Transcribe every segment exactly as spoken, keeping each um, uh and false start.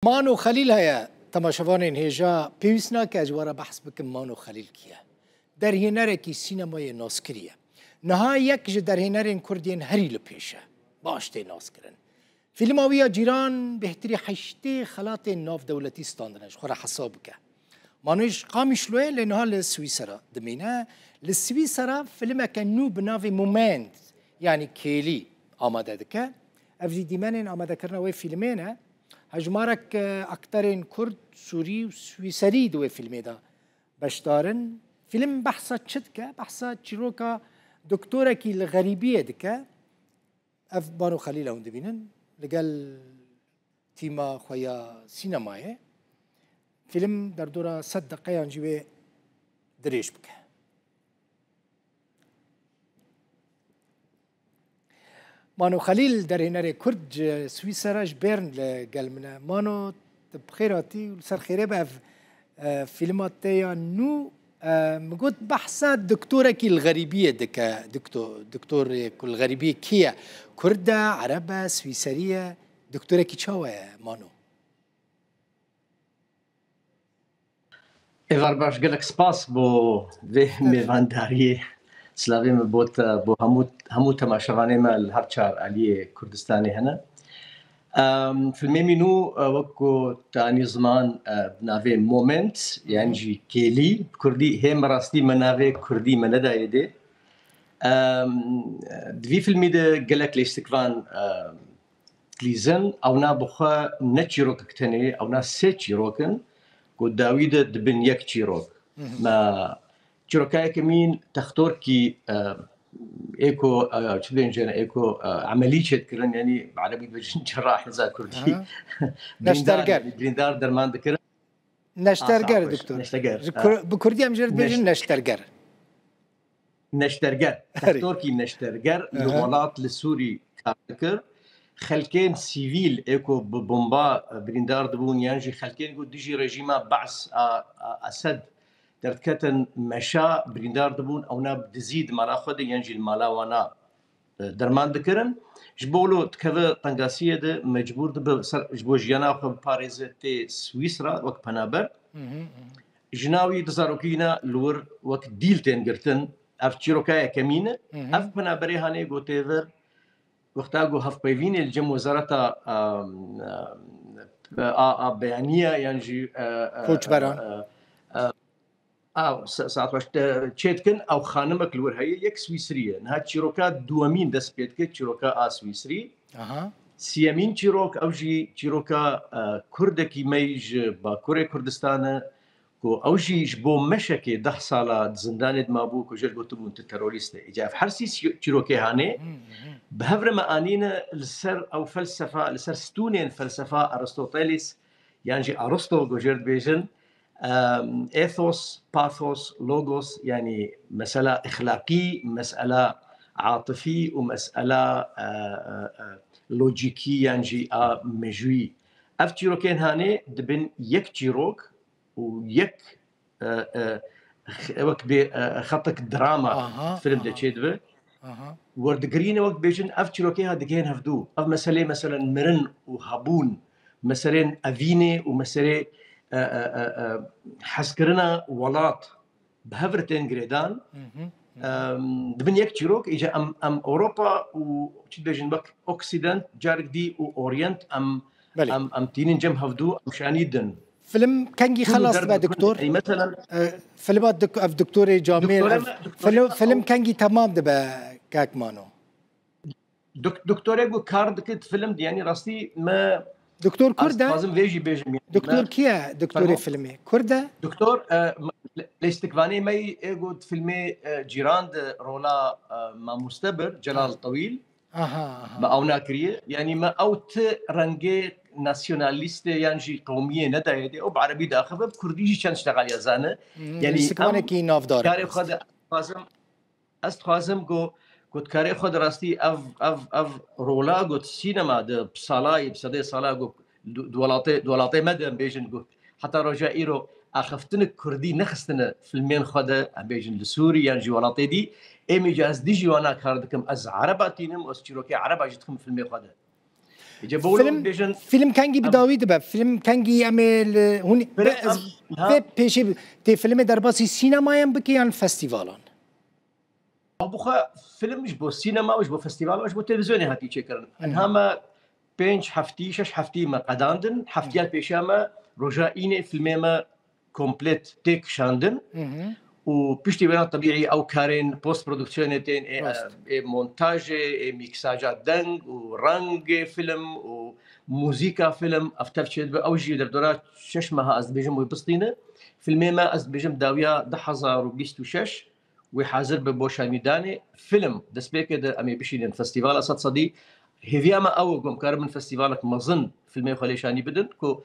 Mano Xelîl heye. Temaşevanên hêja, pêwîst nake ez ji we re behs bikim Mano Xelîl kî ye. Derhênerekî sînemayê naskirî ye. Niha yek ji derhênerên Kurd yên herî li pêş e. Baş tê naskirin. Fîlma wî ya Cîran bêhtirî heştê xelatên navdewletî standine, ji xwe re hesab bike. Mano ji Qamişloyê lê niha li Swîsera dimîne. Li Swîsera fîlmeke nû bi navê Moment, yanî Kêlî amade dike. Ev jî dîmenên amadekirina wê fîlmê ne. Hejmarek, e, akterên Kurd, Sûrî û Swîserî di wê fîlmê de beşdar in. Fîlm behsa çi dike? Behsa çîroka doktorekî li xerîbiyê dike. Ev Bano Xelîl e hûn dibînin. Li gel tîma xwe ya sînemayê. Fîlm derdora sed deqeyan jî wê dirêj bike. Mano Xelîl, derhênerê Kurd ji Swîsera, ji Bern li gel min e. Mano, tu bi xêr hatî û li ser xêrê be. Ev, e, fîlma te ya nû, e, min got behsa doktorekî li xerîbiyê dike. Dokto-, doktorê ku li xerîbiyê kî ye? Kurd e, Ereb e, Swîserî ye? Doktorekî çawa ye, Mano? Êvar baş, gelek spas bo vê mêvandariyê. Silavê min bo te, bo hemû, hemû temaşevanê me li her çar aliyê Kurdistanê hene. Em, filmê min nû, e, wek ku te anî ziman, e, bi navê Moment, yan jî Kêlî, bi kurdî, hê me rastî me navê kurdî me nedaye dê. Em, di vî filmî de gelek lîstikvan, em, dilîzin, ewna bi xwe ne çîrokek tenê, ewna sê çîrok in ku dawî de dibin yek çîrok. Me çîroka yekemîn textorkî, e, ê ku, e, çi dibên jê ne, ê ku, e, emelî çêdikirin, yanî bi erebî dibêjin cerrah, hêza kurdî. Aha. Birîndar, neşterger, yanî birîndar derman dikirin. Neşterger, doktor. Neşterger. Ji kur-, bi kurdî em jê re dibêjin neşterger. Neşterger, Erê. Textorkî neşterger li welat, li Sûrî kar dikir. Xelkên sivîl ê ku bi bomba, e, birîndar dibûn yan jî xelkên ku dijî rejîma Be's a, a Esed derdiketin meşa, birîndar dibûn, ewna bi dizî di mala xwe de yan jî li mala wana, e, derman dikirin. Ji bo wilo dikeve tengasiyê de mecbûr dibe ser, ji bo jiyana xwe biparêze tê Swîsra wek penaber. Jina wî di zarokî ne li wir wek dîl tên girtin. Ev çîroka yekemîn e. Ev penaberê hanê gotê vir, wexta ku hevpeyvînê li cem wezareta, em, em, a, a beyaniya yan jî, e, e, koçberan, e, e, e, a, sa-, saet baş, e, çê dikin, ew xanimek li wir heye, yek Swîsrî ye. Niha çîroka duwemîn dest pê dike, çîroka a Swîsrî. Aha. Siyemîn çîrok, ew jî çîroka, e, Kurdekî me yî ji Bakurê Kurdistan e, ku ew jî ji bo meşekê deh sala di zindanê de mabû, ku jê re gotibûn tu terorîst î. Îca ev her sî çîrokê hanê, bi hev re me anîne li ser ew felsefa, li ser stûnên felsefa Aristotelis, yan jî Aristo, ku jê re dibêjin, em, ethos, pathos, logos, yanî mesela exlaqî, mesela atifî û mesela, e, e, e, lojîkî yan jî a mejûyî. Ev çîrokên hanê dibin yek çîrok û yek, e, e, x-, wek bê, e, xetek drama film de çêdibe. Werdigirîne wek bêjin, ev çîrokê ha digihên hevdû. Ev meselê, meselen, mirin û hebûn, meselên evînê û meselê, e, e, e, e, hezkirina welat bi hev re tên girêdan. Em, dibin yek çîrok, îca em, em Ewropa û, çi dibêjin, wek Oksîdent, carek dî û Orient, em, em, em tînin cem hevdû, em şanî din. Film kengî xelas dibe, doktor? Ey, mesela, e, filma dok-, ev doktorê Camêr, doktora ev me, doktora film, me film ew kengî temam dibe, kak Mano? Dok-, doktorê ku kar dike di film de, yanî rastî me, doktor Kurd e? Dixwazim vê jî bêjim, yanî doktor me, kî ye? Doktorê filmê Kurd e? Doktor, e, me, lê-, lêstikvanê me yî ê ku di filmê, e, Cîran de rola, e, mamoste bir, Celal Tewîl. Aha, aha. Me ew nakiriye. Yanî me ew ti rengê nasyonalîstê yan jî qewmiyê nedaye dê. Ew bi erebî diaxive, bi kurdî jî çend ştexal ya zane. Hmm, yanî lîstikvanekî navdar e. Karê xwe de dixwazim, ez dixwazim ku, ku di karê xwe de rastî ev, ev, ev rola ku di sînema de bi salayî, bi sedê sala ku di, di welatê, di welatê me de em bêjin ku heta roja îro axiftinik kurdî nexistine filmên xwe de, em bêjin li Sûrî yan jî welatê dî, êm îca ez dijî wana kar dikim, ez ereba tînim û ez çîrokê ereba jî dikim filmê xwe de. Îca bo wilo Film, bêjin, fîlm kengî bi em dawî dibe? Fîlm kengî em ê li hûn Film, be-, ez em, ha? vê pêşê bi-, tê filmê derbasî sînemayê em bike yan festîvalan? Ew bixwe film ji bo sînema û ji bo festîval û ji bo televîzyonê hatî çêkirin. Hı. Enha me pênc heftî, şeş heftî me qedandin. Heftiya Hı. pêşiya me roja înê filmê me komplet tê kişandin. Hı hı. Û piştî wêna tebîî ew karên post-produksiyonê tên, ê, Rast. ê montajê, ê mîksaja deng û rengê film û muzîka film, ev tev çêdibe. Ew jî derdora şeş meha ez dibêjim wê bistîne. Filmê me ez dibêjim dawiya du hezar û bîst û şeş wê hazir bi bo şanîdanê. Film destpêkê de em ê bişînin festîvala sed sedî. Hêviya me ew e ku em karibin festîvalek mezin filmê xwe lê şanî bidin ku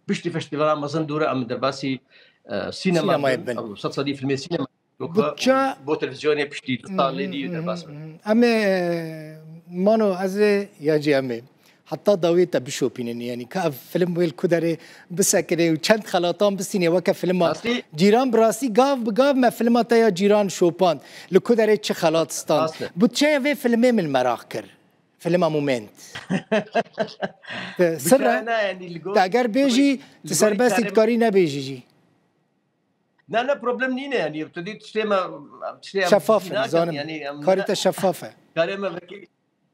piştî festîvala mezin dûre em derbasî, e, sînema Sînemayê bin. bin. Ew sed sedî filmê sînema. Weke Budçe bo televîzyonê piştî du salê dî derbas bin. Em ê, e, Mano, ez ê, ya jî em ê heta dawiyê te bişopînin, yanî ka ev film wê li ku derê bisekine û çend xelatan bistîne weke filma Rastî. Cîran, bi rastî gav bi gav me filma te ya Cîran şopand. Li ku derê çi xelat stand? Rast e. Budçeya vê filmê min meraq kir. Filma Moment. Te Budçe sirre, ne, yanî li gor, te eger bêjî, li tu gor serbest î, karê dikarî nebêjî jî. Na, ne problem nîne, yanî tu dî tiştê me, tiştê em Şeffaf e, nakin, zanim. yanî em Karê ne te şeffaf e. Karê me vekî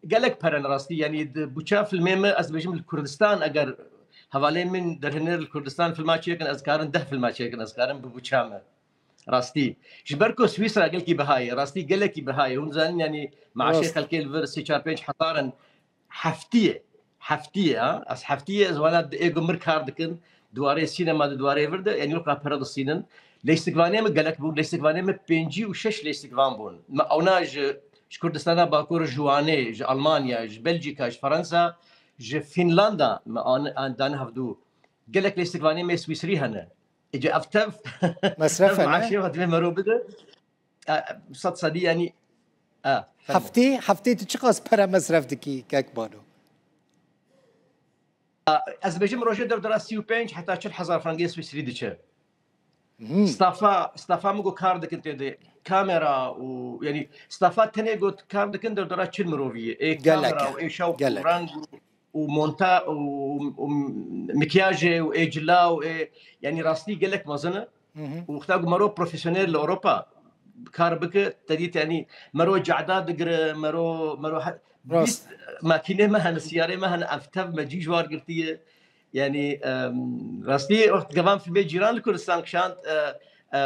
gelek peren rastî, yanî di buça filmê me, ez dibêjim li Kurdistan, eger hevalê min derhêner li Kurdistan filma çêkin, ez karin deh filma çêkin, ez karim bi buça me. Rastî. Ji ber ku Swîsra gelkî biha ye, rastî gelekî biha ye. Hûn zanin, yanî maaşê Rast. xelkê li vir sê çar pênc hezar in. Heftiyê, heftiyê, ha? Ez heftiyê, ez wana di êgo mir kar dikin, di warê sînema de, di warê vir de, yanî weka pere distînin. Leysikvanê min gelek bûn, leysikvanê min pêncî û şeş leysikvan bûn. Me ewna ji, ji Kurdistana Bakur, ji Wanê, ji Almanya, ji Belcîka, ji Fransa, ji Fînlanda me an, an, dane hevdû. Gelek leysikvanê me Swîsrî hene. Êce ev tev, Mesref ev e, ne? maaşê xwe divê mero bide. E, sed sedî, yanî, e, fermo. Heftê, heftê tu çiqas pere mesref dikî, kek Bano? E, ez dibêjim rojê derdora sî û pênc heta çil hezar frangê Swîsrî diçe. Hmm. Stafa, stafa min ku kar dikin tê de, kamera û, yanî, stafa tenê ku kar dikin derdora çil mirovî ye. Ê Gelek kamera e, û ê şewq û gelek. reng û û monta û, û mikyajê û ê cila û ê, yanî rastî gelek mezin e. Hı hı. Û wexta ku mero profesyonel li Ewropa kar bike, te dît, yanî mero cada digire, mero, mero he-, Rast. bîst makînê me hene, siyarê me hene, ev tev me cî ji war girtiye. Yanî, em, rastî wext gevan filmê Cîran li Kurdistan kişand, e, e,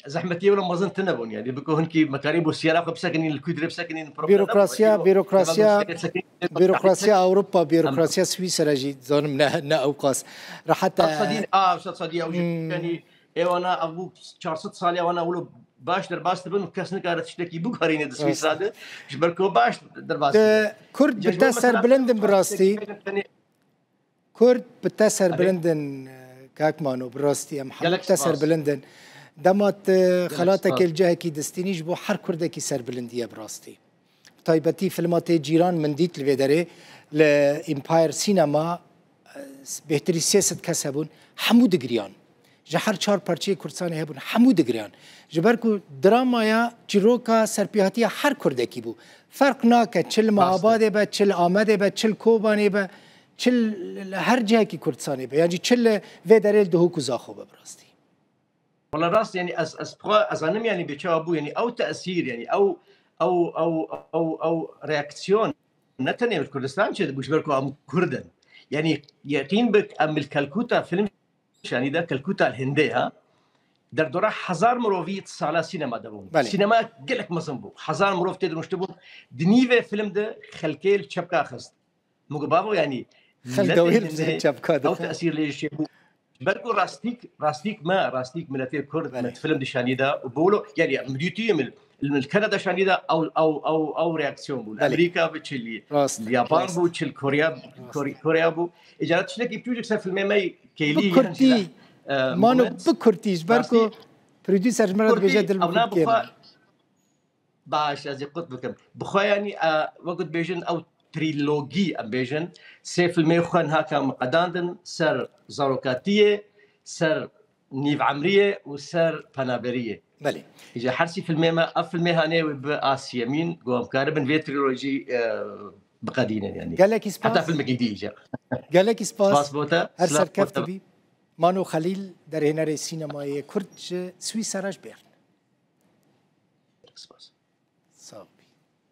zehmetiyê wilo mezin tune bûn. Yanî biko hinkî mekarî bo siyara xwe bisekinîn, li kû dirê bisekinîn, problem nebû. Bürokrasiya, Wekî bürokrasiya, gevan siyara sekinîn, bürokrasiya Ewropa, em bürokrasiya Swîsera jî zanim ne, ne ew qas rehet e. Sedî, a, sedî ew jî, Hmm. yanî, ê wana, ev bû çar sed salê wana wilo baş derbas dibin û kes nikare tiştekî bikarîne di Rast. Swîsra de. Ji ber ku baş derbas Te dibin. Kurd Ca bi ji te bo mesela serbilind in bi rastî. tenê Kurd bi te Erê. serbilind in, e, kak Mano, bi rastî em hemû Gelek bi te spas. serbilind in. Dema tu Gelek xelatekê spas. li cihekî distînî ji bo her Kurdekî serbilind e bi rastî. Bi taybetî filma tê Cîran min dît li vê derê, li Empire Cinema, e, bêhtirî sê sed kes hebûn, hemû digiriyan. Ji her çar parçeyê Kurdistanê hebûn, hemû digiriyan. Ji ber ku dramaya çîroka serpêhatiya her Kurdekî bû. Ferq nake, çi li Rast e. Mehabadê be, çi li Amedê be, çi li Kobanê be, çi li her cihekî Kurdistanê be. Yan jî çi li vê derê li Duhok û Zaxo be bi rastî. Wala rast, yanî ez, ez xwe, ez zanim, yanî bê çawa bû, yanî ew tesîr, yanî ew, ew, ew, ew, ew reaksiyon ne tenê li Kurdistan çêdibû, ji ber ku em Kurd in. Yanî yeqîn bik, em li Kelkûta film şanî de, Kelkûta li Hindê ya, derdora hezar mirovî sala sînema de bûn. Belê. Sînema gelek mezin bû. Hezar mirov tê de rûniştibûn. Di nîvê film de xelkê li çepka xist. Min got, bavo, yanî, Xelk miletê dawîr Hindê çepka ew dixin. tesîr lê jî çêbû. Ji ber ku rastîk, rastîk me, rastîk miletê Kurd, Belê. me film dişanî da û bi wilo, yanî, em dîtî min, min li Kanada şanî da, ew, ew, ew, ew reaksiyon bû. Belê. Amerîka bi çi li, Rast, li Yapan rast. bû, çi li Korya, Rast. Kore-, Koreya bû. Îcara tiştekî biçûcik ser filmê me kêlî Bi yan kurtî, jî de, e, Mano, moment. bi kurtî, ji ber ku Rastî, prodûser ji me re kurtî, dibêje dil bi ew na kurtî bixwe, Baş, ez ê qut bikim. Bi xwe, yanî, e, wekû dibêjin, ew trîlogî, em bêjin, sê filmê xwe niha ka min qedandin, ser zarokatiyê, ser nîvemriyê û ser penaberiyê. Belê. Îca her sî filmê me, ev filmê hanê wê bi a siyemîn, ku em karibin vê trîlojî, e, biqedînin, yanî. Gelekî Heta spas. Filmekî dî jî. Gelekî spas. Spas bo te. Her Silav bo serkeft te. Bî. Mano Xelîl, derhênerê sînemayê Kurd ji Swîsera ji Bern. Spas. Sağ ol.